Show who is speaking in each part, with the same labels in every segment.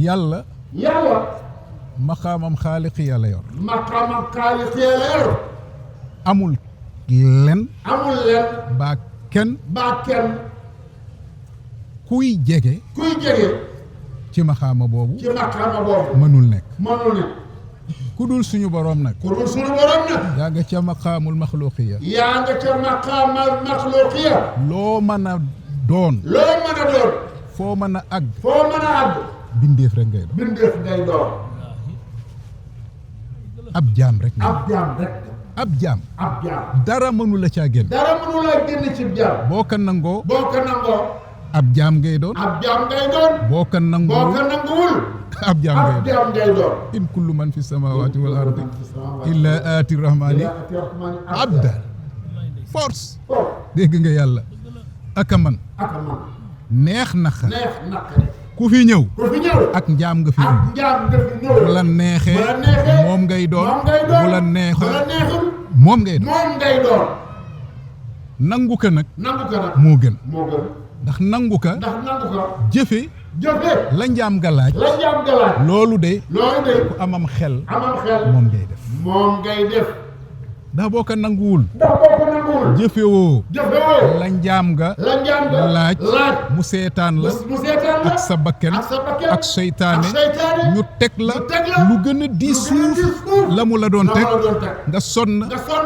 Speaker 1: yàlla maqaamam xaaliqi yàlla yor amul len baa kenn kuy jege ci maqaama boobu mënul nekk ku dul suñu borom nag yaa nga ca maqaamul maxluqiya loo mën a doon foo mën a àgg bindeef rek ngay doon ab jaam rek ab jaam dara mënu la caa génn
Speaker 2: ci jaam
Speaker 1: boo ko nangoo ab jaam ngay doon boo ko nanguwul ab jaam ngay doon in kullu man fi samawati wal ardi illa aati rahmani abda force dégg nga yàlla aka man neex naqa ku fi ñëw ak njaam nga fi indi bu la neexee moom ngay doon bu la neexee moom ngay doon nangu ko nag moo gën ndax nangu ko jëfe la njaam ga laaj loolu de ku amam xel moom ngay def ndax boo ko nanguwul jëfewoo la njaam ga laaj mu seetaan la ak sa bakken ak seytaane ñu teg la lu gën a di suuf la mu la doon teg nga sonn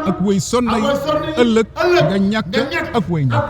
Speaker 1: ak way sonna yi ëllëg nga ñàkk ak way ñàkk